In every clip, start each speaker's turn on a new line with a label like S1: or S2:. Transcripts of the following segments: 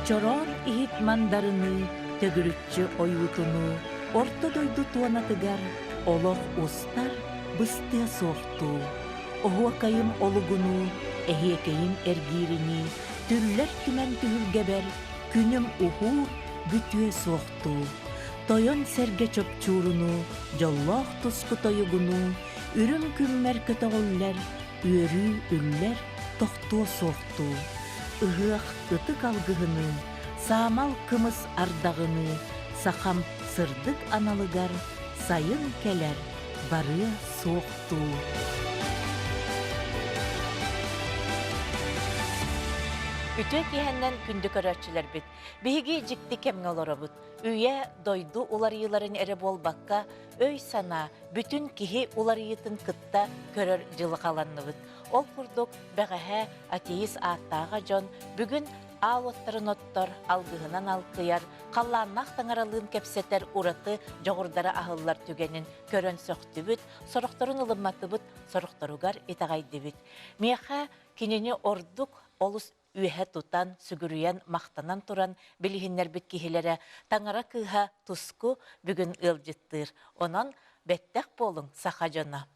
S1: Чороон иһит мандарыныы, төгүрүччү ойуутунуу, орто дойду туонатыгар олох устар, быстыа суохтуу. Оһуокайым олугунуу, эһиэкэйим эргииринии, түллэр түмэн түһүлгэбэр күнүм уһуур, бүтүө суохтуу. Тойон сэргэ чопчуурунуу, дьоллоох туску тойугунуу, үрүҥ күммэр көтөҕүллэр, үөрүү үллэр, тохтуо суохтуу. Ыһыах ытык алгыһыныы, саамал кымыс ардаҕыныы, сахам сырдык аналыгар сайын кэлэр, барыа суохтуу. Үтүө киһэннэн күндү көрөөччүлэрбит, биһиги дьикти кэмҥэ олоробут. Үйэ, дойду уларыйыыларын эрэ буолбакка, өй-санаа, бүтүн киһи уларыйыытын кытта көрөр дьылҕаланныбыт. Ол курдук, бэҕэһээ атеист ааттааҕа дьон бүгүн аал уоттарын оттор, алгыһынан алкыйар, халлааннаах таҥаралыын кэпсэтэр ураты дьоҕурдара аһыллар түгэнин көрөн сөхтүбүт, сорохторун ылымматыбыт, сорохторугар итэҕэйдибит. Миэхэ кинини ордук олус үөһэ тутан, сүгүрүйэн, махтанан туран билиһиннэрбит киһилэрэ Таҥара кыыһа Туску бүгүн ыалдьыттыыр. Онон бэттэх буолуҥ, саха дьоно.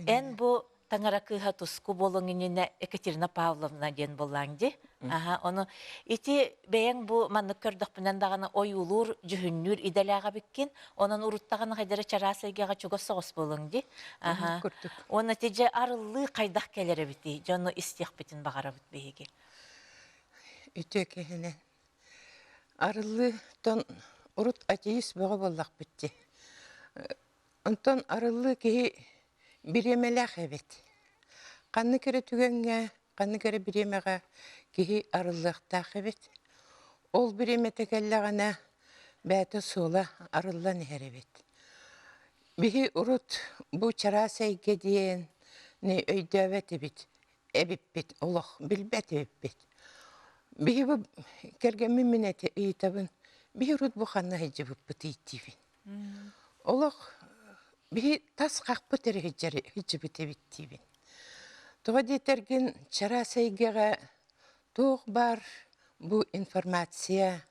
S1: Эн бу Таҥара кыыһа Туску буолуҥ иннинэ Екатерина Павловна диэн буоллаҥ дии. Аха, ону ити бэйэҥ бу маннык көрдөхпүнэн даҕаны ойуулуур, дьүһүннүүр идэлээх эбиккин. Онон уруттаҕына хайдара чараас эйгэҕэ чугас соҕус буолуҥ дии. Аха. Уонна ити дьэ арыллыы хайдах кэлэр эбитий? Дьону истиэхпитин баҕарабыт биһиги.
S2: Үтүө киһини. Арыллыытан урут атеист бөҕө буоллахпыт дии. Онтон арыллыы киһи бириэмэлээх эбит. Ханнык эрэ түгэҥҥэ, ханнык эрэ бириэмэҕэ киһи арыллыахтаах эбит. Ол бириэмэтэ кэллэҕинэ бэйэтэ суола арыллан иһэр эбит. Биһи урут бу чараас эйгэ диэн өйдөөбөт эбит эбиппит, олох билбэт эбиппит. Биһи бу кэргэммин мин эти ыйытабын, биһи урут бу ханна сылдьыбыппыт ииттиибин. Олох биһи тас хахпыт эрэ сылдьыбыт эбит диибин. Тоҕо диэтэргин чараас эйгэҕэ туох баар бу информация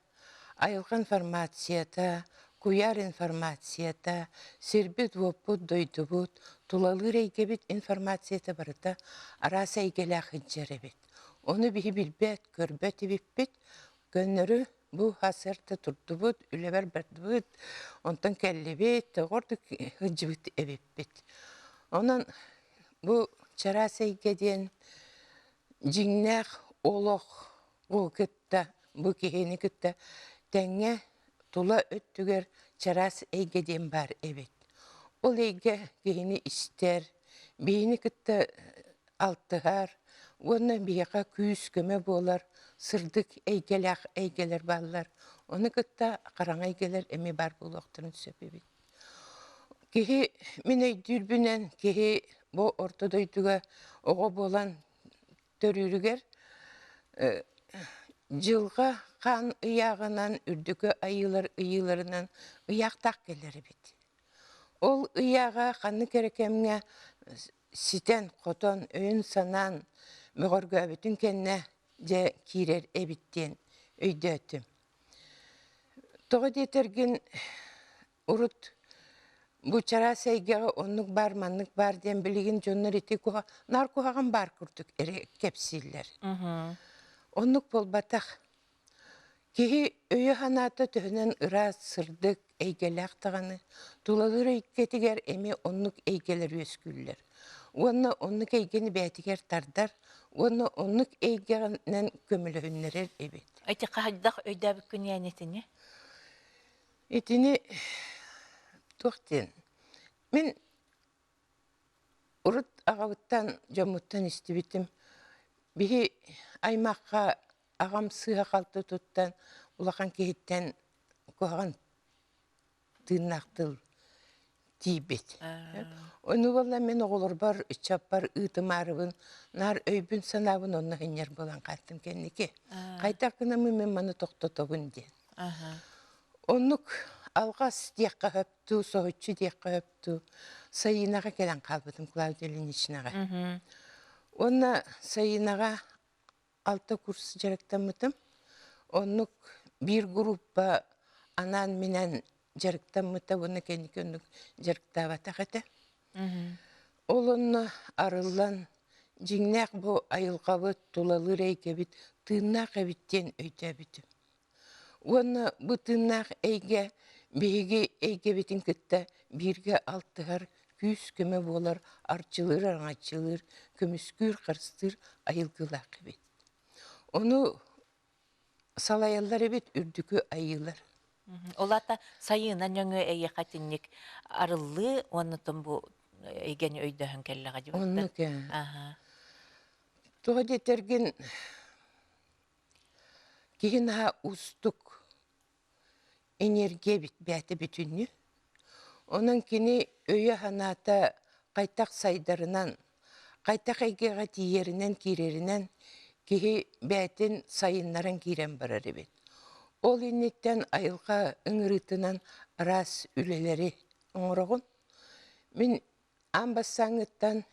S2: Айылҕа информацията, куйаар информацията, сирбит-уоппут, дойдубут, тулалыыр эйгэбит информацията барыта араас эйгэлээх сылдьар эбит. Ону биһи билбэт, көрбөт эбиппит. Көннөрү бу сарсыарда турдубут, үлэбэр бардыбыт, онтон кэллибит, ордук сылдьыбыт эбиппит. Онон бу чараас эйгэ диэн дьиҥнээх олох Бу кытта, бу киһини кытта тэҥҥэ тула өттүгэр чараас эйгэ диэн баар эбит. Ол эйгэ киһини истэр, биһини кытта алтыһар уонна биһиэхэ күүс-көмө буолар сырдык эйгэлээх эйгэлэр бааллар. Ону кытта хараҥа эйгэлэр эмиэ баар буолуохтарын сөп эбит. Киһи, мин өйдүүрбүнэн, киһи бу орто дойдуга оҕо буолан төрүүрүгэр дьылҕа хаан ыйааҕынан үрдүкү айыылар ыйыыларынан ыйаахтаах кэлэр эбит. Ол ыйааҕа ханнык эрэ кэмҥэ ситэн-хотон, өйүн-санаан бөҕөргөөбүтүн кэннэ дьэ киирэр эбит диэн өйдөөтүм. Тоҕо диэтэргин Урут бу чараас эйгэҕэ оннук баар, маннык баар диэн билигин дьоннор ити куһа наар куһаҕан баар курдук эрэ кэпсииллэр. Оннук буолбатах. Киһи өйө-санаата төһөнөн ыраас, сырдык, эйгэлээх даҕаны, тулалыыр эйгэтигэр эмиэ оннук эйгэлэр үөскүүллэр. Уонна оннук эйгэни бэйэтигэр тардар уонна оннук эйгэҕинэн көмөлөһүннэрэр эбит.
S1: Ити хайдах өйдөөбүккүн эн итини?
S2: Итини туох диэн мин урут аҕабыттан дьоммуттан истибитим биһи аймахха аҕам сыыһа-халты туттан улахан киһиттэн куһаҕан тыыннаах тыл тиийбит. Ону буолла мин оҕолорбор, ыччаппар ыытымаарыбын, наар өйбүн-санаабын онно сынньар буолан хааттым кэнники. Хайдах гынаммын мин маны тохтотобун диэн. Оннук алҕас диэххэ сөп дуу, соһуччу диэххэ сөп дуу, Сайыынаҕа кэлэн хаалбытым Клавдия Ильиничнаҕа. Уонна Сайыынаҕа алта курс дьарыктаммытым. Оннук биир группа анаан-минээн дьарыктаммыта уонна кэнники оннук дьарыктаабатах этэ. Ол онно арыллан, дьиҥнээх бу айылҕабыт, тулалыыр эйгэбит тыыннаах эбит диэн өйдөөбүтүм. Уонна бу тыыннаах эйгэ биһиги эйгэбитин кытта бииргэ алтыһар, күүс-көмө буолар, арчылыыр, араҥаччылыыр, көмүскүүр, харыстыыр айылгылаах эбит. Ону салайаллар эбит үрдүкү айыылар.
S1: Ол аата сайыына нөҥүө эйиэхэ итинник арыллыы уонна бу эйгэни өйдөһөн кэллэҕэ дии
S2: Оннук ээ. Тоҕо диэтэргин киһи наһаа уустук энергия эбит бэйэтэ бүтүннүү. Онон кини өйө-санаата хайдах сайдарынан, хайдах эйгэҕэ тиийэринэн, киирэринэн киһи бэйэтин сайыннаран киирэн барар эбит. Ол инниттэн айылҕа ыҥырыытынан араас үлэлэри оҥороҕун. Мин аан бастааҥҥыттан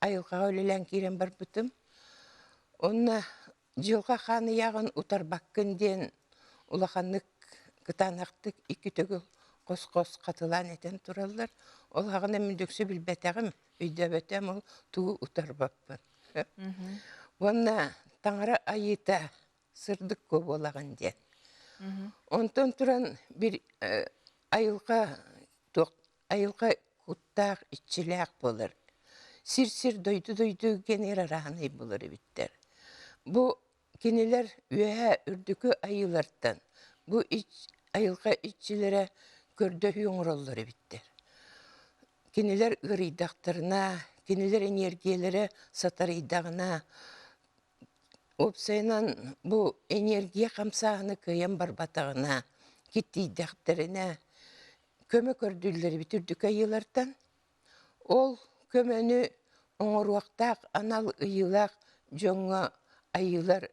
S2: айылҕаҕа үлэлээн киирэн барбытым. Онно Дьылҕа хаан ыйааҕын утарбаккын диэн улаханнык кытаанахтык икки төгүл хос-хос хатылаан этэн тураллар. Ол аҕына мин дөксө билбэтэҕим, өйдөөбөтөм ол тугу утарбаппын. Уонна таҥара айыыта сырдык куо буолаҕын диэн. Онтон туран бир айылҕа туох айылҕа куттаах, иччилээх буолар. Сир-сир, дойду-дойду гэнэр арааһынай буолар эбиттэр. Бу кинилэр үөһээ үрдүкү айыылартан бу айылҕа иччилэрэ көрдөһүү оҥороллор эбиттэр. Кинилэр ыарыйдахтарына, кинилэр эниэргийэлэрэ сатарыйдаҕына, Уопсайынан, бу энергия хамсааһына кыайан барбатаҕына, киттийдэхтэринэ, көмө көрдүүллэр эбит үрдүк айыылартан. Ол көмөнү оҥоруохтаах анал ыйыылаах дьоҥҥо айыылар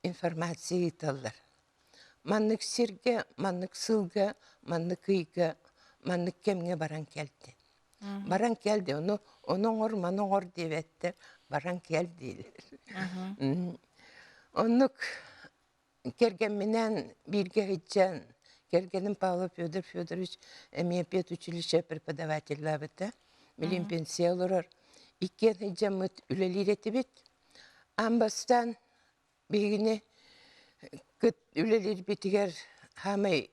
S2: информация ыыталлар. Маннык сиргэ, маннык сылга, маннык ыйга, маннык кэмҥэ баран кэлдин. Баран кэл дии, ону ону оҥор, маны оҥор диэбэттэр, баран кэл дииллэр. Оннук кэргэмминээн бииргэ сылдьан, кэргэним Павлов Федор Федорович эмиэ педучилище преподавателлаабыта. Билигин пенсия олорор. Иккиэн сылдьаммыт үлэлиир этибит. Аан бастаан биһигини кыт үлэлиирбитигэр хаамай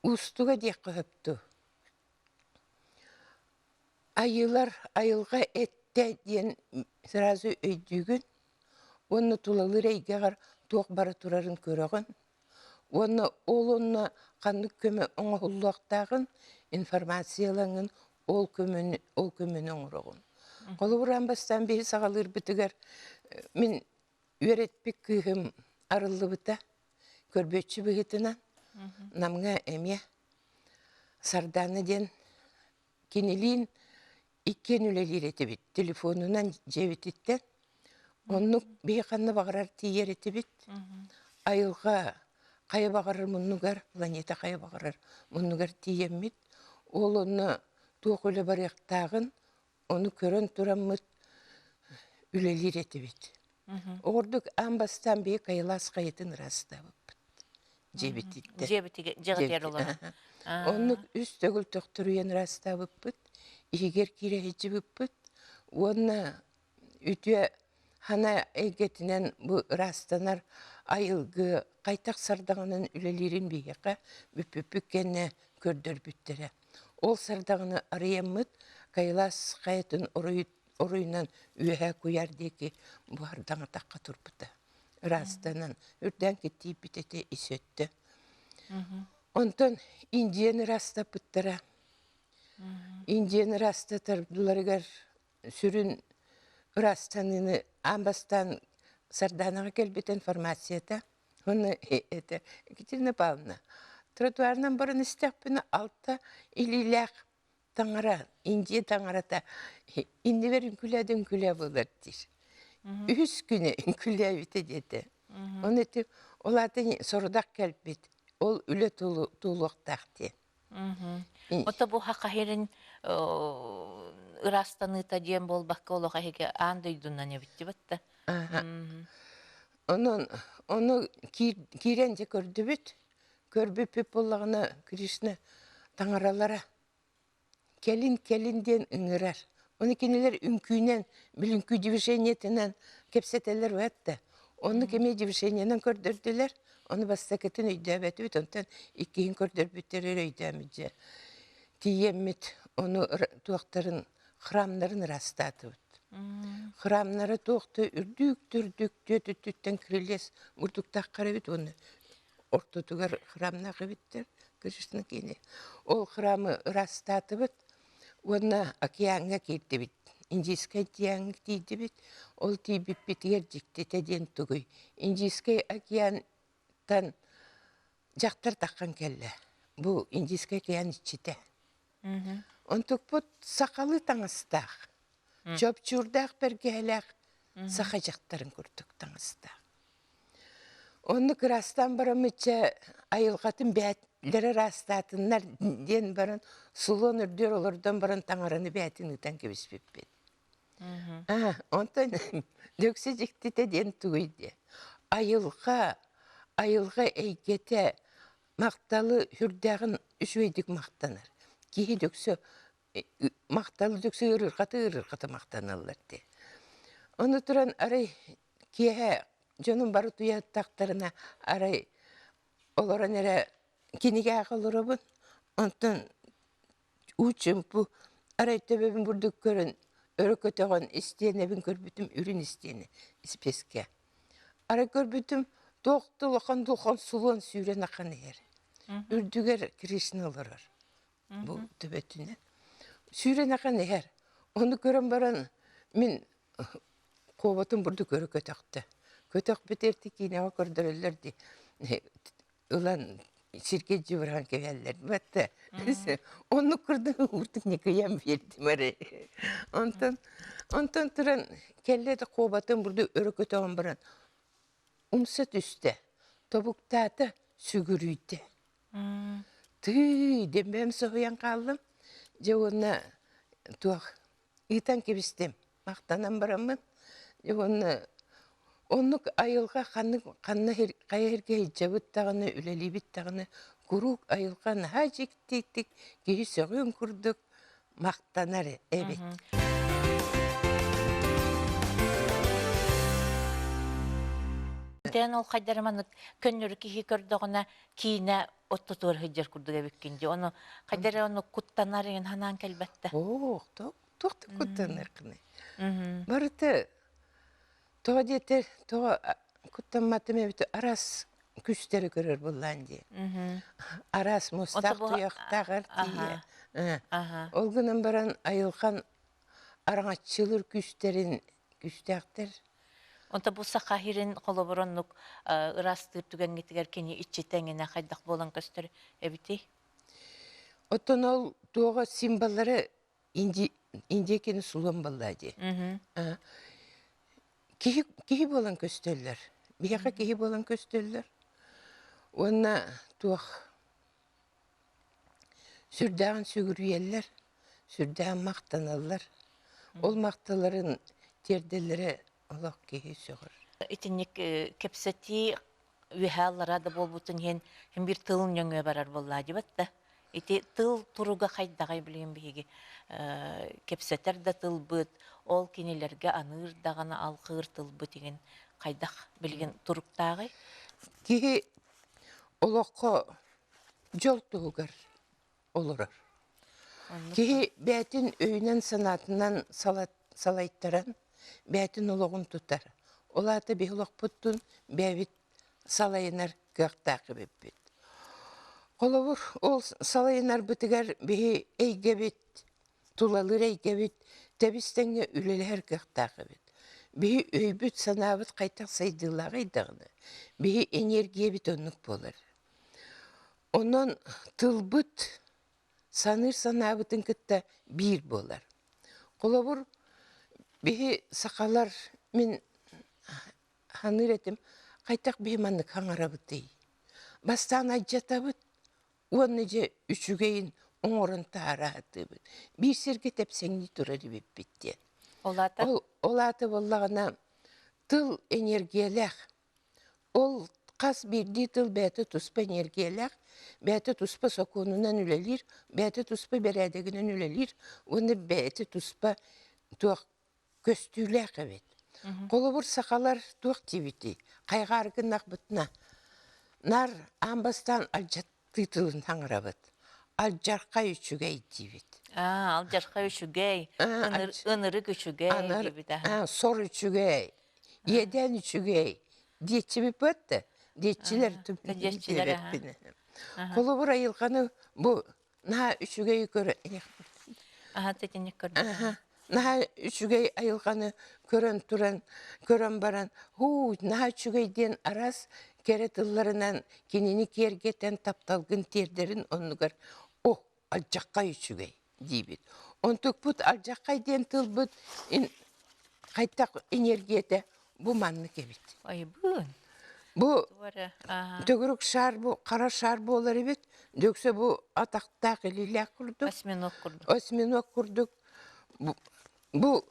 S2: Уустуга диэххэ сөп дуу? Айыылар айылҕа эттэ диэн сразу өйдүүгүн уонна тулалыыр эйгэҕэр туох бара турарын көрөҕүн уонна ол онно ханнык көмө оҥоһуллуохтааҕын информациялаҥын ол көмөнү ол көмөнү оҥороҕун. Холобур, аан бастаан биһи саҕалыырбытыгар мин Үөрэппит кыыһым арыллыбыта, көрбүөччү быһыытынан Намҥа эмиэ Сардаана диэн кинилиин иккиэн үлэлиир этибит телефонунан дьиэбититтэн. Оннук биһи ханна баҕарар тиийэр этибит. Айылҕа хайа баҕарар муннугар, планета хайа баҕарар муннугар тиийэммит, ол онно туох үлэ барыахтааҕын Ону көрөн тураммыт үлэлиир этибит. Оҕурдук аан бастаан биһи Кайлас хайатын ыраастаабыппыт дьиэбититтэн.
S1: Дьиэбитигэр олорон.
S2: Оннук үс төгүл төхтөрүйэн ыраастаабыппыт, иһигэр киирэ сылдьыбыппыт уонна үтүө хана эйгэтинэн бу ыраастанар айылгы хайтах сардаҥанан үлэлиирин биһиэхэ бүппүппүт кэннэ көрдөрбүттэрэ. Ол сардаҥаны арыйаммыт Кайлас хайатын оруйунан үөһэ куйаар диэки буһардаҥатахха турбута. Ыраастанан, үрдээн киттииппит этэ ис өттө. Онтон Индияны ыраастаппыттара. Индияны ыраастатардыларыгар сүрүн ыраастаныыны аан бастаан Сардаанаҕа кэлбит информацията уонна этэ Екатерина Павловна тротуарынан баран истэхпинэ алта илиилээх таҥара Индия таҥарата иннибэр үҥкүүлээ да үҥкүүлээ буолар диир. Үһүс күнэ үҥкүүлээбитэ диэтэ. Оны ити ол аата сорудах кэлбит ол үлэ туолуохтаах диэн.
S1: Ото бу хахаһирин ыраастаныыта диэн буолбакка олох эһиги аан дойдунан эбиттибит да.
S2: Онон ону киирэн дьэ көрдүбүт. Көрбүппүт буоллаҕына Кришна таҥаралара кэлин кэлин диэн ыҥырар. Ону кинилэр үҥкүүнэн, били үҥкүү движениетинэн кэпсэтэллэр уһат да. Оннук эмиэ движениенэн көрдөрдүлэр. Ону бастакытын өйдөөбөтүбүт, онтон иккиһин көрдөрбүттэригэр өйдөөммүт дьэ. Тиийэммит ону туохтарын храмнарын ыраастаатыбыт. Храмнара туох да үрдүк-үрдүк түөрт өттүттэн крылец бурдуктааххар эбит уонна ортотугар храмнаах эбиттэр Кришна киини. Ол храмы ыраастаатыбыт уонна океаҥҥа киирдибит. Индийскэй океаҥҥа тиийдибит. Ол тиийбиппитигэр дьиктитэ диэн тугуй? Индийскэй океантан дьахтар таххан кэллэ. Бу Индийскэй океан иччитэ. Онтукпут сахалыы таҥастаах, чопчуурдаах бэргэһэлээх саха дьахтарын курдук таҥастаах. Оннук ыраастаан бараммычча айылҕатын бэйэлэрэ ыраастаатыннар диэн баран сулуон үрдүөр олордон баран таҥараны бэйэтин ыытан кэбиспиппит. Онтон дөксө дьиктитэ диэн тугуй диэ. Айылҕа, айылҕа эйгэтэ Махталы сүрдээҕин үчүгэйдик махтанар. Киһи дөксө махталы дөксө ыарырҕата ыарырҕата махтаналлар дии. Ону туран арай киэһэ дьонум бары туйаттахтарына арай олорон эрэ кинигэҕэ олоробун. Онтон уу чуумпу арай төбөбүн бурдук көрөн өрө көтөҕөн истиэнэбин көрбүтүм үрүн истиэнэ испиэскэ арай көрбүтүм туох да улахан дулхан сулуон сүүрэн ахан иһэр үрдүгэр Кришна олорор бу төбөтүнэн сүүрэн ахан иһэр ону көрөн баран мин куоботун бурдук өрө көтөхтө көтөхпүт эрти киинэҕэ көрдөрөллөр дии ылан сиргэ дьыбыраан кэбиһэллэр батта оннук курдук уурдук ньыкыйан биэрдим эрэ онтон онтон туран кэллэ да куобатын бурду өрө көтөҕөн баран умса түстэ тобуктаата сүгүрүйдэ тыый диэн бэйэм соһуйан хааллым дьэ уонна туох ыытан кэбистим махтанан бараммын уонна оннук айылҕа ханнык ханна хайа сиргэ сылдьабыт даҕаны үлэлиибит даҕаны куруук айылҕа наһаа дьиктитик киһи сөҕүөн курдук махтанар эбит.
S1: Эн ол хайдары маннык көннөрү киһи көрдөҕүнэ киинэ оттотугар сылдьар курдук эбиккин дии. Ону хайдары ону куттанар иҥин ханаан кэлбэттэ.
S2: Оо, туох да куттаныаххыный? Барыта тоҕо диэтэр, тоҕо куттамматым эбит араас күстэри көрөр буоллаан дии. Араас муостаах туйахтааҕар тиийэ. Ол гынан баран айылҕан араҥаччылыыр күүстэрин күүстээхтэр.
S1: Онто бу саха сирин холобур оннук ыраастыыр түгэҥҥитигэр кини иччитэ эҥинэ хайдах буолан көстөр эбитий?
S2: Оттон ол туоҕа символлары Инди, Индия кини сулуон баллаа дии. Киһи, киһи буолан көстөллөр. Биһиэхэ киһи буолан көстөллөр. Уонна туох сүрдээҕин сүгүрүйэллэр, сүрдээҕин махтаналлар. Ол махталарын тиэрдэллэрэ олох киһи сөҕөр.
S1: Итинник кэпсэтии үөһээ-аллараа да буолбутун иһин син биир тыл нөҥүө барар буоллаа дибат да. Ити тыл туруга хайдаҕай билигин биһиги кэпсэтэр да тылбыт, ол кинилэргэ аныыр даҕаны алҕыыр тылбыт игин хайдах билигин туруктааҕый?
S2: Киһи олоххо дьол туһугар олорор. Киһи бэйэтин өйүнэн-санаатынан салайтаран, бэйэтин олоҕун тутар. Ол аата биһи олохпуттун бэйэбит салайынар кыахтаах эбиппит. Холобур, ол салайынарбытыгар биһи эйгэбит, тулалыыр эйгэбит тэбис-тэҥҥэ үлэлэһэр кыахтаах эбит. Биһи өйбүт-санаабыт хайдах сайдыылааҕый даҕаны, биһи энергиябит оннук буолар. Онон тылбыт саныыр санаабытын кытта биир буолар. Холобур, биһи сахалар мин саныыр этим, хайдах биһи маннык хаҥарабытый? Бастаан алдьатабыт уонна дьэ үчүгэйин оҥорон таһараатыыбыт. Биир сиргэ тэпсэҥнии турар эбиппит диэн.
S1: Ол аата?
S2: Ол, ол аата буоллаҕына тыл энергиялээх. Ол хас биирдии тыл бэйэтэ туспа эниэргийэлээх, бэйэтэ туспа сокуонунан үлэлиир, бэйэтэ туспа бэрээдэгинэн үлэлиир уонна бэйэтэ туспа туох көстүүлээх эбит. Холобур, сахалар туох диэбитий? Хайҕаары гыннахпытына, наар аан бастаан алдьаттыы тылын таҥарабыт. Алдьархай үчүгэй диибит.
S1: Аа, алдьархай үчүгэй, ынырык үчүгэй диэбит.
S2: Сор үчүгэй, иэдээн үчүгэй диэччибит бытты. Диэччилэр диэбэппин. Холобур, айылҕаны бу наһаа үчүгэй көрө
S1: Аха, тэтинник көрдüm.
S2: Наһаа үчүгэй айылҕаны көрөн туран, көрөн баран, һуу, наһаа үчүгэй диэн араас кэрэ тылларынан кинини киэргэтэн тапталгын тиэрдэрин оннугар о, алдьаххай үчүгэй диибит. Онтукпут алдьаххай диэн тылбыт хайдах энергиятэ бу маннык эбит.
S1: Айбыын.
S2: Бу төгүрүк шар бу хара шар буолар эбит. Дөксө бу атахтаах илиилээх курдук.
S1: Осьминог курдук.
S2: Осьминог курдук. Бу, бу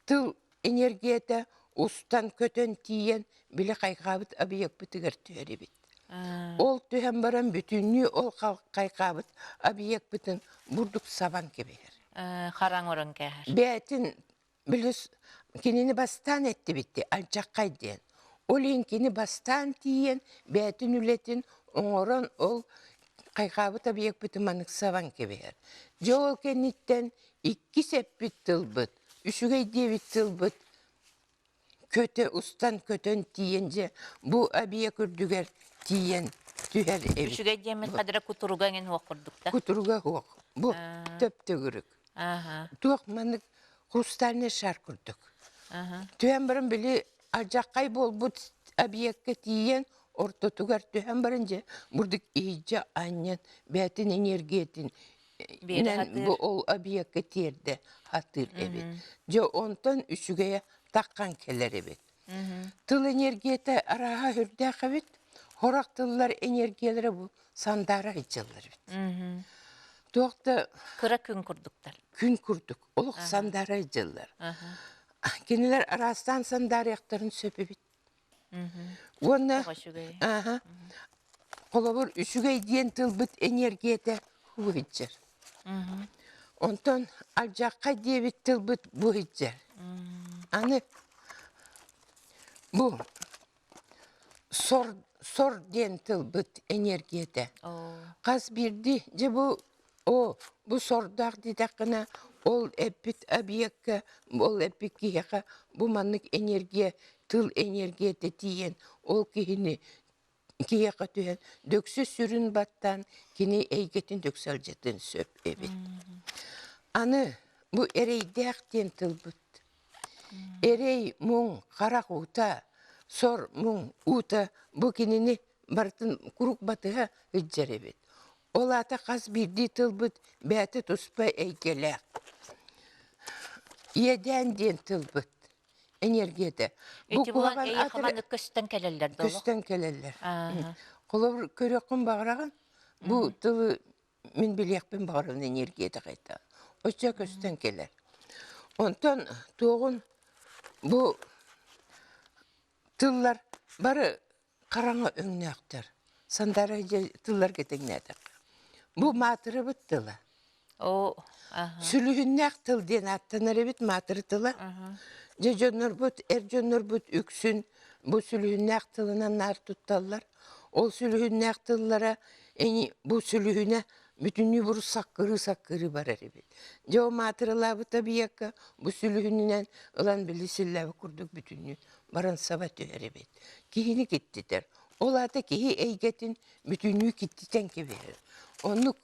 S2: тыл энергията устан көтөн тиийэн били хайҕаабыт объекпытыгар түһэр эбит. Ол түһэн баран бүтүннүү ол хайҕаабыт объекпытын бурдук сабан кэбиһэр.
S1: Хараҥ орон кээһэр.
S2: Бээтин Били кинини бастаан эттибит дии, алдьархай диэн. Ол иһин кини бастаан тиийэн, бэйэтин үлэтин оҥорон, ол хайҕаабыт объекпытын маннык сабан кэбиһэр. Дьэ ол кэнниттэн иккис эппит тылбыт, үчүгэй диэбит тылбыт көтө устан көтөн тиийэн дьэ бу объект үрдүгэр тиийэн түһэр эбит.
S1: Үчүгэй диэммит хадыра кутуруга эҥин суох курдук да.
S2: Кутуруга суох. Бу төп-төгүрүк. Туох маннык хрустальный шар курдук. Түһэн баран били алдьархай буолбут объекка тиийэн ортотугар түһэн баран дьэ бурдук иһирдьэ анньан бэйэтин энергиятин бу ол объекка тиэрдэ сатыыр эбит. Дьэ онтон үчүгэйэ таххан кэлэр эбит. Тыл энергията арааһа үрдээх эбит. Хорох тыллар энергиялара бу сандаара сылдьаллар эбит. Туох да
S1: кыра күн курдуктар.
S2: Күн курдук. Олох сандаара сылдьаллар. Кинилэр араастаан сандаарыахтарын сөп эбит. Уонна аха холобур үчүгэй диэн тылбыт энергията бу сылдьар. Онтон алдьархай диэбит тылбыт бу сылдьар. Аны бу сор сор диэн тылбыт энергията. Хас биирдии дьэ бу Оо, бу сордоох диэтэххинэ, ол эппит объекка, ол эппит киһиэхэ бу маннык энергия, тыл энергията тиийэн, ол киһини киһиэхэ түһэн, дөксө сүрүн баттаан, кини эйгэтин дөксө алдьатыан сөп эбит. Аны бу эрэйдээх диэн тылбыт. Эрэй, муҥ, харах уута, сор, муҥ уута бу кинини барытын куруук батыһа илдьэр эбит. Ол аата хас биирдии тылбыт бэйэтэ туспа эйгэлээх. Иэдээн диэн тылбыт энергията.
S1: Бу куһаҕан аты көстөн кэлэллэр да
S2: Көстөн кэлэллэр. Холобур, көрүөххүн баҕараҕын, бу тылы мин билиэхпин баҕарабын энергията хайта. Оччо көстөн кэлэр. Онтон туоҕун бу тыллар бары хараҥа өҥнөөхтөр. Сандаарай дьэ тылларга тэҥнээтэххэ. Бу маатырыбыт тыла.
S1: Оо, аха.
S2: Сүлүһүннээх тыл диэн ааттанар эбит маатыры тыла. Дьэ дьоннорбут, эр дьоннорбут үксүн бу сүлүһүннээх тылынан наар тутталлар. Ол сүлүһүннээх тыллара эни бу сүлүһүнэ бүтүннүү буру саккырыы-саккырыы барар эбит. Дьэ ол маатырылаабыт объекка бу сүлүһүнүнэн ылан били силлээбит курдук бүтүннүү баран саба түһэр эбит. Киһини киттитэр. Ол аата киһи эйгэтин бүтүннүү киттитэн кэбиһэр. Оннук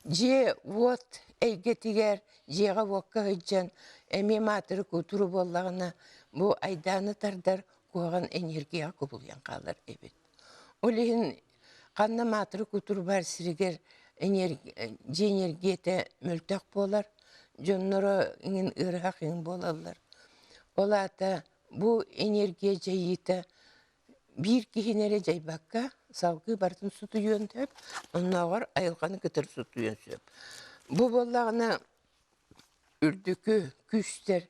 S2: дьиэ-уот эйгэтигэр, дьиэҕэ-уокка сылдьан эмиэ маатыры кутуру буоллаҕына, бу айдааны тардар куһаҕан энергияҕа кубулуйан хаалар эбит. Ол иһин ханна маатыры кутур баар сиригэр дьиэ энергиятэ мөлтөх буолар, дьонноро иҥин ыарыһах иҥин буолаллар. Ол аата бу энергия дьайыыта биир киһини эрэ дьайбакка, салгыы барытын сутуйуон сөп, оннооҕор айылҕаны кытары сутуйуон сөп. Бу буоллаҕына үрдүкү күүстэр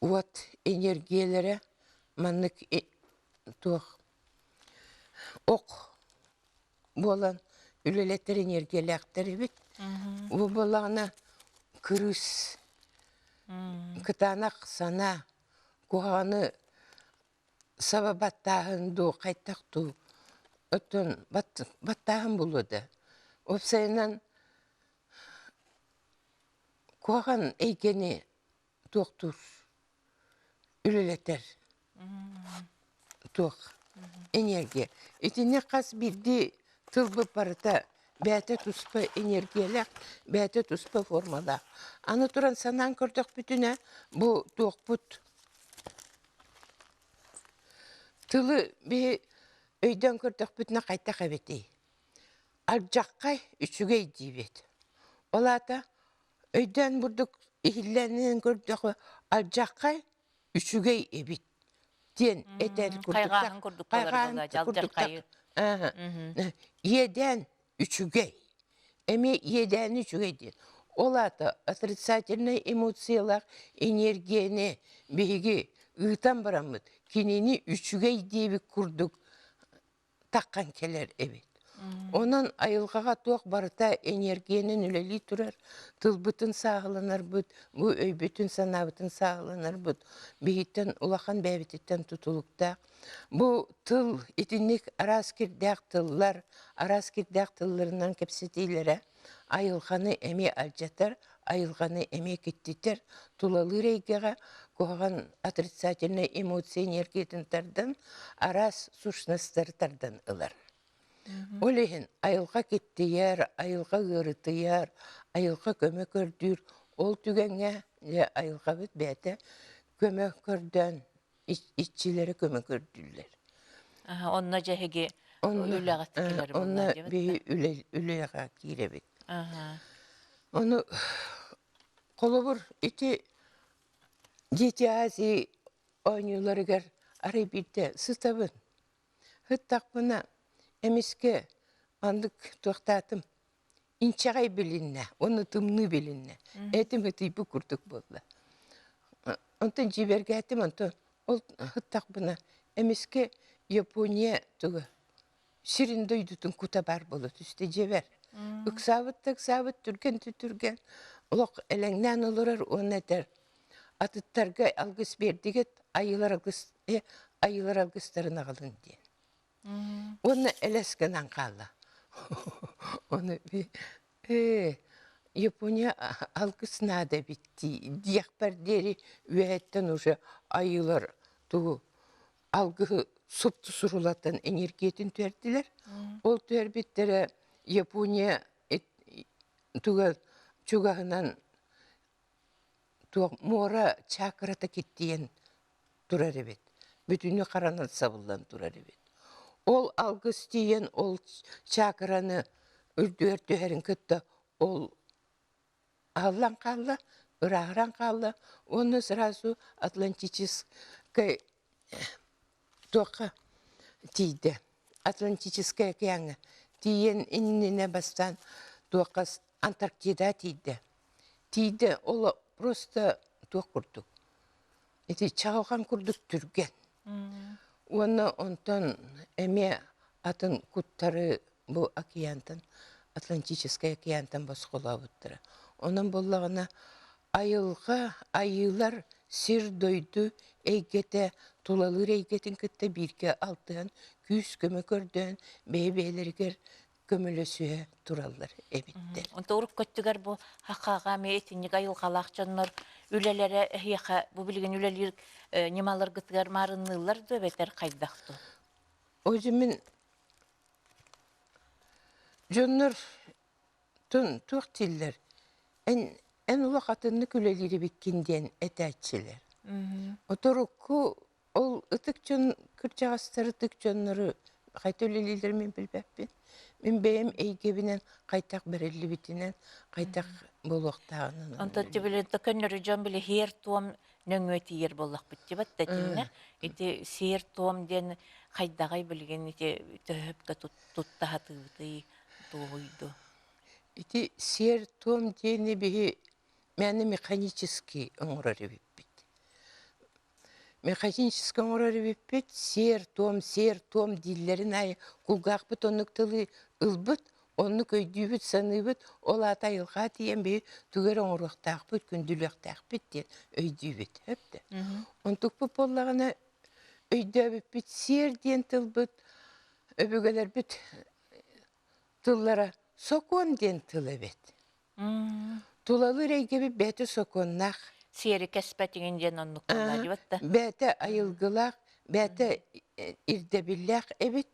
S2: уот энергиялэрэ маннык. туох ох буолан үлэлэтэр энергиялээхтэр эбит. Бу буоллаҕына кырыыс кытаанах санаа куһаҕаны саба баттааһын дуу, хайдах дуу оттон баттааһын буолуо да. Уопсайынан куһаҕан эйгэни туохтуур үлэлэтэр туох энергия. Итини хас биирдии тылбыт барыта бэйэтэ туспа энергиялээх, бэйэтэ туспа формалаах. Аны туран санаан көрдөхпүтүнэ, бу туохпут тылы биһи өйдөөн көрдөхпүтүнэ хайдах эбитий? Алдьаххай үчүгэй диибит. Ол аата өйдөөн бурдук иһиллэнэн көрдөхө алдьаххай үчүгэй эбит диэн этэр
S1: Хайҕааһын курдук
S2: хайҕааһын курдук иэдээн үчүгэй эмиэ иэдээни үчүгэй диэн ол аата отрицательнай эмоциялаах энергияны биһиги ыытан бараммыт кинини үчүгэй диэбит курдук таххан кэлэр эбит. Онон айылҕаҕа туох барыта эниэргийэнэн үлэлии турар, тылбытын сааһыланарбыт, бу өйбүтүн-санаабытын сааһыланарбыт биһиттэн улахан бэйэбититтэн тутулуктаах. Бу тыл итинник араас кирдээх тыллар, араас кирдээх тылларынан кэпсэтиилэрэ айылҕаны эмиэ алдьатар, айылҕаны эмиэ киттитэр, тулалыыр эйгэҕэ куһаҕан отрицательнай эмоция энергиятын тардан, араас сущностары тардан ылар. Ол иһин айылҕа киттийэр, айылҕа ыарытыйар, айылҕа көмө көрдүүр. Ол түгэҥҥэ дьэ айылҕабыт бэйэтэ көмө көрдөөн иччилэри көмө көрдүүллэр.
S1: Онно дьэ эһиги үлэҕэ киирэр
S2: Онно биһи үлэҕэ киирэбит. Ону холобур ити Дети Азии оонньууларыгар арай биирдэ сытабын. Сыттахпына эмискэ маннык туохтаатым инчэҕэй билиннэ уонна тымныы билиннэ. Этим ытыйбыт курдук буолла. Онтон дьиибэргээтим, онтон ол сыттахпына эмискэ Япония туга сирин дойдутун кута баар буола түстэ дьиэбэр. Ыксаабыт да ыксаабыт, түргэн да түргэн олох элэҥнээн олорор уонна этэр атыттарга алгыс биэрдигит, айыылар алгыс, айыылар алгыстарын аҕалыҥ диэн. Уонна элэс гынан хаалла. Ону ээ, Япония алгыс наада эбит дии диэхпэр диэри үөһэттэн уже айыылар тугу алгыһы супту сурулатан энергиятын түһэрдилэр. Ол түһэрбиттэрэ Япония туга чугаһынан туох муора чакрата киттийэн турар эбит. Бүтүннүү харанан сабыллан турар эбит. Ол алгыс тиийэн ол чакраны үрдүгэр түһэрин кытта ол аһыллан хаалла, ырааһыран хаалла уонна сразу Атлантическай туохха тиийдэ. Атлантическай океаҥҥа тиийэн иннинэ бастаан туохха Антарктида тиийдэ. Тиийдэ ол просто туох курдук ити чаҕылҕан курдук түргэн. Уонна онтон эмиэ атын куттары бу океантан Атлантическай океантан босхолообуттара. Онон буоллаҕына айылҕа, айыылар сир-дойду эйгэтэ тулалыыр эйгэтин кытта бииргэ алтыһан күүс-көмө көрдөөн бэйэ-бэйэлэригэр көмөлөсүһэ тураллар эбиттэр.
S1: Онто урукку өттүгэр бу хаххаҕа эмиэ итинник айылҕалаах дьоннор үлэлэрэ эһиэхэ бу билигин үлэлиир ньымаларгытыгар маарынныыллар дуо эбэтэр хайдах дуо?
S2: Өзү мин дьоннор тун туох дииллэр эн эн олох атыннык үлэлиир эбиккин диэн этээччилэр. Оторукку Ол ытык дьон кырдьаҕастар ытык дьоннору хайта үлэлииллэрин мин билбэппин. Мин бэйэм эйгэбинэн хайдах бэриллибитинэн, хайдах буолуохтааҕынан
S1: Онтон тибилинто көннөрү дьон били һиэр-туом нөҥүө тиийэр буоллахпыт дибат да итиннэ. Ити сиэр-туом диэн хайдаҕай билигин ити төһөпкө тутта сатыыбытый туоһуйду.
S2: Ити сиэр-туом диэни биһи мээнэ механически оҥорор эбиппит. Механически оҥорор эбиппит, сиэр-туом, сиэр-туом дииллэрин аайы кулгаахпыт оннук тылы ылбыт, оннук өйдүүбүт, саныыбыт, ол аата айылҕа тиийэн биһи тугу эрэ оҥоруохтаахпыт, күндүлүөхтээхпит диэн өйдүүбүт. Сөп да? Онтукпут буоллаҕына өйдөөбүппүт сиэр диэн тылбыт өбүгэлэрбит тыллара сокуон диэн тыл эбит. Тулалыыр эйгэбит бэйэтэ сокуоннаах.
S1: Сиэри кэспэтиҥин диэн оннук буолла диэбит да.
S2: Бэйэтэ айылгылаах, бэйэтэ ирдэбиллээх эбит.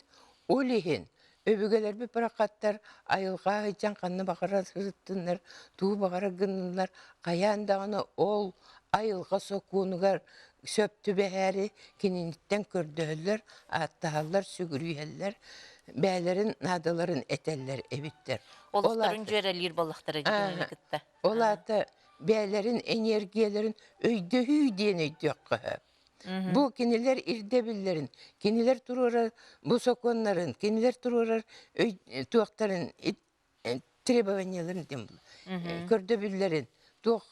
S2: Ол иһин өбүгэлэрбит барахаттар айылҕа сылдьан ханна баҕарар сырыттыннар, тугу баҕарар гынныннар, хайаан даҕаны ол айылҕа сокуонугар сөп түбэһээри кининиттэн көрдөһөллөр, ааттаһаллар, сүгүрүйэллэр, бэйэлэрин наадаларын этэллэр эбиттэр.
S1: Олохторун дьүөрэлиир буоллахтара кинини кытта.
S2: Ол аата бэйэлэрин энергияларын өйдөһүү диэн өйдүөххэ сөп. Бу кинилэр ирдэбиллэрин, кинилэр туруорар бу сокуоннарын, кинилэр туруорар өй туохтарын требованияларын диэн көрдөбүллэрин туох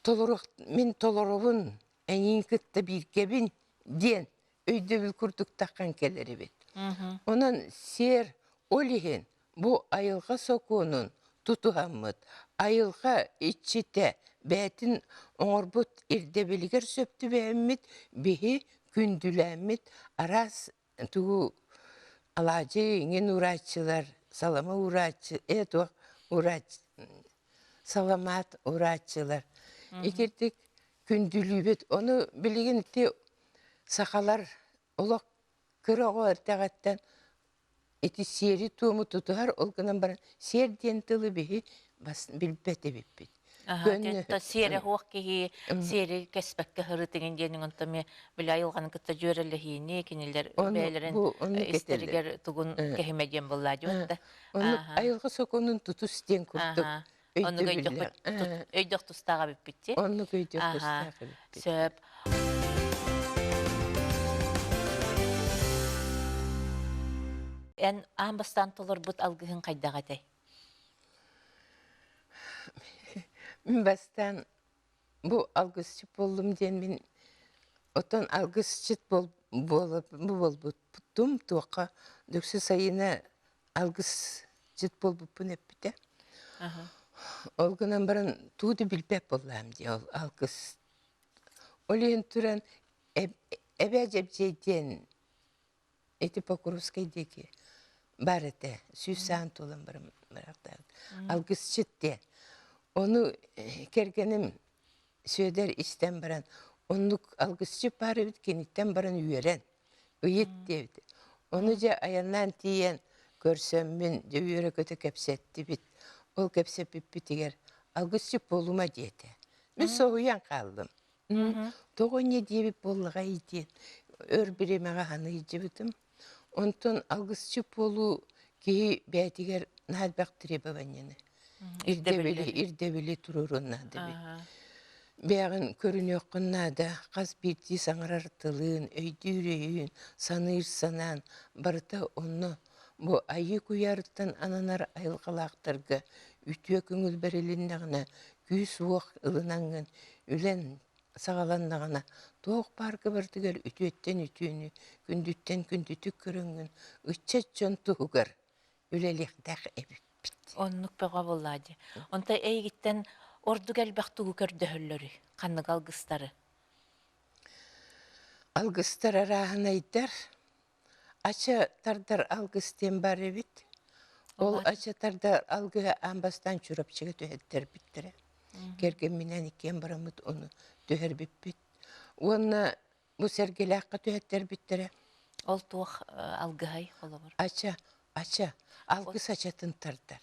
S2: толоруох мин толоробун эйиин кытта бииргэбин диэн өйдөбүл курдук таххан кэлэр эбит. Онон сиэр ол иһин бу айылҕа сокуонун тутуһаммыт, айылҕа иччитэ бэйэтин оҥорбут ирдэбилигэр сөп түбэһэммит, биһи күндүлээммит араас тугу алаадьы иҥин урааччылар, салама урааччы, э туох урааччы саламаат урааччылар. Итирдик күндүлүүбүт. Ону билигин ити сахалар олох кыра оҕо эрдэҕиттэн ити сиэри-туому тутуһар, ол гынан баран сиэр диэн тылы биһи бас билбэт эбиппит.
S1: Көннө сиэрэ суох киһи сиэри кэспэккэ сырытыгын диэн онтон эмиэ били айылҕаны кытта дьүөрэлэһиини кинилэр бэйэлэрин истэригэр тугун кэһимэ диэн буоллаа диэбит да.
S2: Оннук айылҕа сокуонун тутус диэн курдук
S1: Оннук өйдөх тустаах эбиппит дии.
S2: Оннук өйдөх тустаах эбиппит.
S1: Сөп. Эн аан бастаан толорбут алгыһын хайдах этэй?
S2: Мин бастаан бу алгысчыт буоллум диэн мин оттон алгысчыт буолбуттум туохха Дүксү Сайыына алгысчыт буолбуппун эппитэ. Ол гынан баран тугу да билбэт буоллаам дии ол алгыс. Ол иһин туран эбээ Дьэбдьиэй диэн ити Покровскай диэки баар этэ. Сүүс саан туолан баран барахтаабыт. Алгысчыт диэн. Ону кэргэним Сүөдэр истэн баран оннук алгысчыт баар эбит киниттэн баран үөрэн ыйыт диэбит. Ону дьэ айаннаан тиийэн көрсөммүн дьэ үөрэ-көтө кэпсэттибит. Ол кэпсэппиппитигэр алгысчыт буолума диэтэ. Мин соһуйан хааллым. Тоҕо инньэ диэбит буоллаҕай диэн өр бириэмэҕэ аһаны илдьибитим. Онтон алгысчыт буолуу киһи бэйэтигэр наһаа элбэх требованиены, ирдэбили, ирдэбили туруоруон наада эбит. Бэйэҕин көрүнүөххүн наада, хас биирдии саҥарар тылын, өйдүүр өйүн, саныыр санаан барыта онно бу айыы куйаарыттан ананар айылҕалаахтарга үтүө көҥүл бэрилиннэҕинэ, күүс-уох ылынаҥҥын үлэн саҕаланнаҕына туох баарга барытыгар үтүөттэн үтүөнү, күндүттэн күндүтүк көрөҥҥүн ыччат дьон туһугар үлэлиэхтээх эбиппит.
S1: Оннук бөҕө буоллаа дии. Онто эйигиттэн ордук элбэх тугу көрдөһөллөрүй? Ханнык алгыстары?
S2: Алгыстар арааһынайдар. Ача тардар алгыс диэн бар эбит. Ол ача тардар алгыһы аан бастаан Чурапчыга түһэттэрбиттэрэ. Кэргэмминэн иккиэн бараммыт ону түһэрбиппит. Уонна бу Сэргэлээххэ түһэттэрбиттэрэ.
S1: Ол туох алгыһай холобур?
S2: Ача, ача, алгыс ачатын тардар.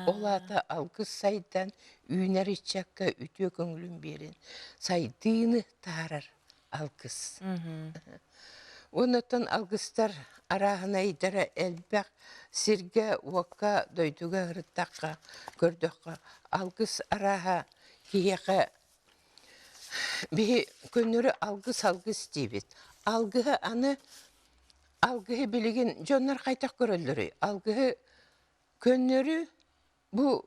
S2: Ол аата алгыс сайдан үүнэр ыччакка үтүө көҥүлүн биэрэн сайдыыны таһаарар алгыс. Оннуттан алгыстар арааһынайдара элбэх сиргэ, уокка, дойдуга ырыттахха, көрдөххө, алгыс арааһа киһиэхэ биһи көннөрү алгыс алгыс диибит. Алгыһы аны алгыһы билигин дьоннор хайдах көрөллөрүй? Алгыһы көннөрү бу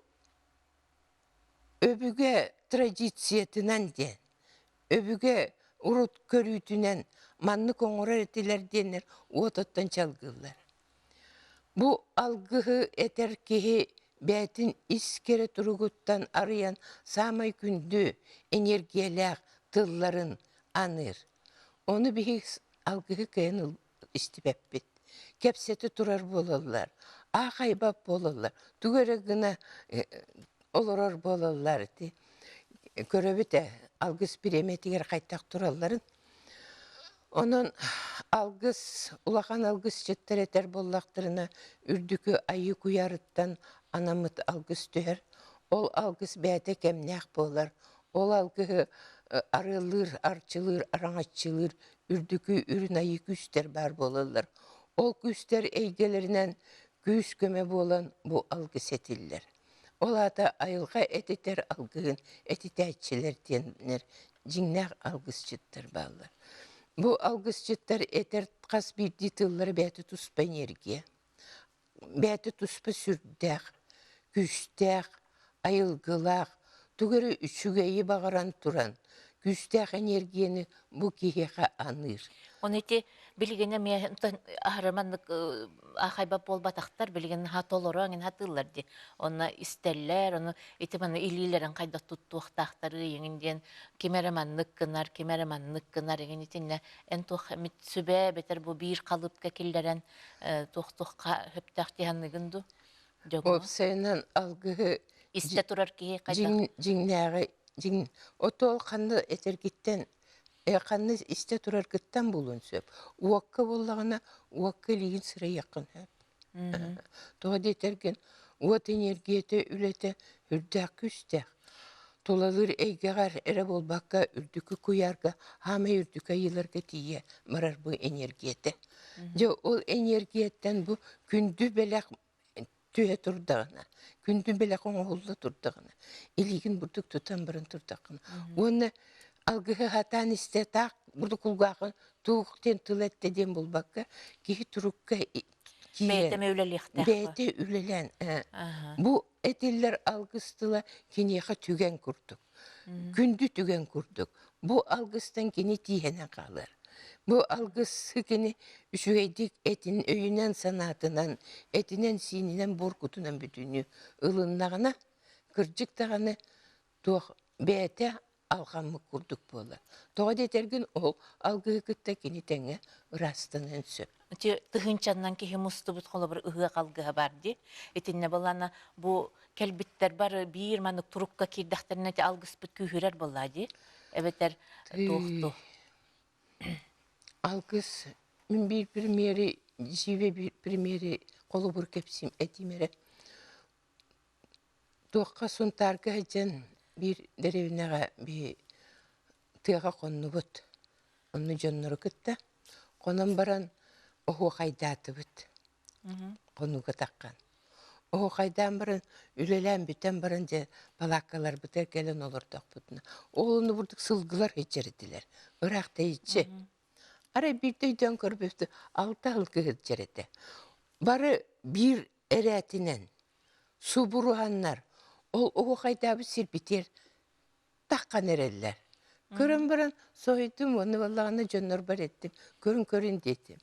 S2: Өбүгэ традициятынан диэн. Өбүгэ урут көрүүтүнэн маннык оҥорор этилэр диэннэр уот оттон чалгыыллар. Бу алгыһы этэр киһи бэйэтин ис кэрэ туругуттан арыйан саамай күндү, энергиялээх тылларын аныыр. Ону биһиги алгыһы кыайан истибэппит. Кэпсэтэ турар буолаллар, аахайбат буолаллар, тугу эрэ гына олорор буолаллар ити. Көрөбүт ээ, алгыс бириэмэтигэр хайдах туралларын. Онон алгыс, улахан алгысчыттар этэр буоллахтарына, үрдүкү айыы куйаарыттан анаммыт алгыс түһэр. Ол алгыс бэйэтэ кэмнээх буолар. Ол алгыһы арыаллыыр, арчылыыр, араҥаччылыыр үрдүкү үрүн айыы күүстэр баар буолаллар. Ол күүстэр эйгэлэринэн күүс-көмө буолан бу алгыс этиллэр. Ол аата айылҕа этитэр алгыһын этитээччилэр диэннэр дьиҥнээх алгысчыттар бааллар. Бу алгысчыттар этэр хас биирдии тыллара бэйэтэ туспа энергия. Бэйэтэ туспа сүрдээх, күүстээх, айылгылаах, тугу эрэ үчүгэйи баҕаран туран, күүстээх эниэргийэни бу киһиэхэ аныыр.
S1: Ону ити билигин эмиэ аһары маннык аахайбат буолбатахтар, билигин наһаа толору эҥин сатыыллар дии. Онно истэллэр, ону ити маны илиилэрин хайдах туттуохтаахтарый эҥин диэн ким эрэ маннык гынар, ким эрэ маннык гынар эҥин итиннэ эн туох эмит сүбэ эбэтэр бу биир халыпка киллэрэн туох-туохха сөптөөх дии саныыгын дуу? Дьоҥҥо?
S2: Уопсайынан алгыһы
S1: Истэ турар киһи хайдах?
S2: дьиҥнээҕи дьиҥ отуол ханна этэргиттэн ханна истэ тураргыттан булуон сөп. Уокка буоллаҕына уокка илиигин сырайыаххын сөп. Тоҕо диэтэргин уот энергията үлэтэ үрдээх күүстээх. Тулалыыр эйгэҕэр эрэ буолбакка үрдүкү куйаарга хаамай үрдүкү айыыларга тиийэ барар бу энергията. Дьэ ол энергияттан бу күндү бэлэх түһэ турдаҕына, күндү бэлэх оҥоһулла турдаҕына, илиигин бурдук тутан баран турдаххына уонна алгыһы сатаан истэ таах бурдук кулгаахын туох диэн тыл эттэ диэн булбакка киһи турукка
S1: киирэн бэйэтэ үлэлиэхтээх
S2: бэйэтэ үлэлээн бу этиллэр алгыс тыла киниэхэ түгэн курдук күндү түгэн курдук бу алгыстан кини тииһэнэн хаалар бу алгысы кини үчүгэйдик этин өйүнэн санаатынан этинэн сиининэн буоркутунан бүтүннүү ылыннаҕына кырдьык даҕаны туох бэйэтэ алҕаммыт курдук буолар. Тоҕо диэтэргин ол алгыһы кытта кини тэҥэ ыраастаныан сөп.
S1: Ити тыһыынчаннан киһи мустубут холобур ыһыах алгыһа бар дии. Итиннэ былана бу кэлбиттэр бары биир маннык турукка киирдэхтэринэ ити алгыспыт күүһүрэр буоллаа дии. Эбэтэр туохту.
S2: Алгыс мин биир примери дьиибэ биир примери холобур кэпсиим этиим эрэ. Туохха Сунтаарга сылдьан биир дэриэбинэҕэ биһи тыаҕа хоннубут. Онно дьоннору кытта хонон баран оһуохайдаатыбыт. Хонууга таххан. Оһуохайдаан баран үлэлээн бүтэн баран дьэ балааккаларбытыгар кэлэн олордохпутуна ол онно бурдук сылгылар сылдьар этилэр. Ыраах тэйиччи. Арай биирдэ өйдөөн көрбүппүт алта сылгы сылдьар этэ. Бары биир эрээтинэн субуруһаннар ол оһуохайдаабыт сирбитигэр таххан эрэллэр. Көрөн баран соһуйдум уонна буоллаҕына дьоннорбор эттим, көрүн-көрүн диэтим.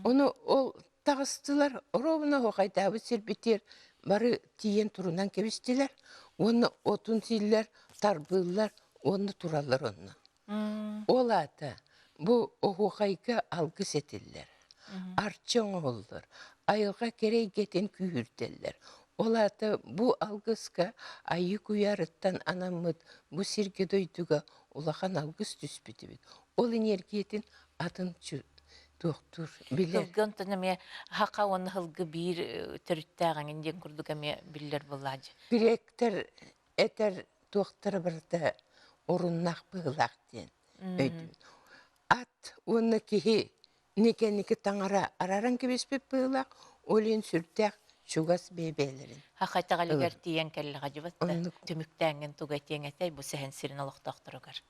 S2: Ону ол таҕыстылар, оруобуна оһуохайдаабыт сирбитигэр бары тиийэн турунан кэбистилэр уонна отун сииллэр, тарбыыллар уонна тураллар онно. Ол аата бу оһуохайга алгыс этиллэр, арчы оҥоһуллар, айылҕа кэрэ эйгэтин күүһүрдэллэр. Ол аата бу алгыска айыы куйаарыттан анаммыт бу сиргэ-дойдуга улахан алгыс түспүт эбит. Ол эниэргийэтин атын туохтуур билэр.
S1: Сылгы онтон эмиэ хака уонна сылгы биир төрүттээх эҥин диэн курдук эмиэ биллэр буоллаадьы.
S2: Гректэр этэр туохтара барыта оруннаах быһыылаах диэн өйдүүбүн. Ат уонна киһи никэнники таҥара арааран кэбиспит быһыылаах, ол иһин сүрдээх чугас бэйэ-бэйэлэрин.
S1: Хахайтаҕалыгар тиийэн кэллэҕэ дьыбат да түмүктээҥҥин тугу этиэҥ этэй бу сэһэн сирин олохтоохторугар?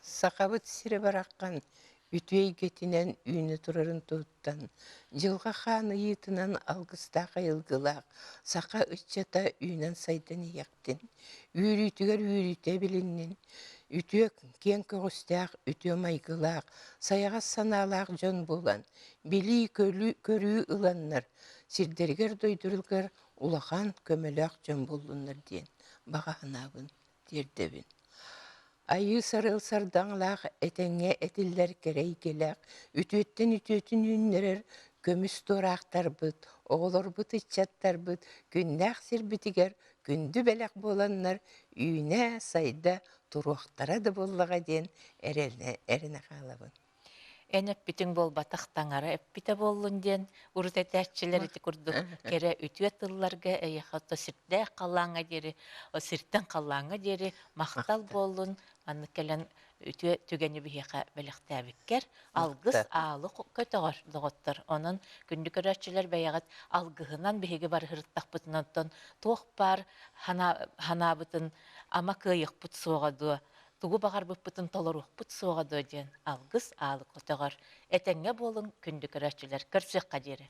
S2: Сахабыт сирэ бараххан. үтүө эйгэтинэн үүнэ турарын туһуттан, дьылҕа хаан ыйыытынан алгыстаах айылгылаах саха ыччата үүнэн-сайдан иһиэхтин, үөрүүтүгэр үөрүүтэ билиннин, үтүө киэҥ көҕүстээх, үтүө майгылаах, сайаҕас санаалаах дьон буолан, билии-көрүү ыланнар, сирдэригэр-дойдуларыгар улахан көмөлөөх дьон буоллуннар диэн баҕа санаабын тиэрдэбин. Айыы сарыал сардаҥалаах этэҥҥэ этиллэр кэрэ эйгэлээх, үтүөттэн үтүөтүн үүннэрэр көмүс туораахтарбыт, оҕолорбут, ыччаттарбыт күннээх сирбитигэр күндү бэлэх буоланнар үүнэ-сайда туруохтара да буоллаҕа диэн эрэнэ, эрэнэ хаалабын.
S1: Эн эппитиҥ буолбатах таҥара эппитэ буоллун диэн урут этээччилэр ити курдук кэрэ үтүө тылларга эйиэхэ ото сирдээх халлааҥҥа диэри сиртэн халлааҥҥа диэри махтал буоллун маннык кэлэн үтүө түгэни биһиэхэ бэлэхтээбиккэр алгыс аалы көтөҕөр доҕоттор онон күндү көрөөччүлэр бэйэҕит алгыһынан биһиги барыһырыттахпытынан оттон туох баар ханаабытын ама кыайыахпыт суоҕа дуо тугу баҕарбыппытын толоруохпут суоҕа дуо диэн алгыс аалы көтөҕөр. Этэҥҥэ буолуҥ, күндү көрөөччүлэр, көрсүөххэ диэри.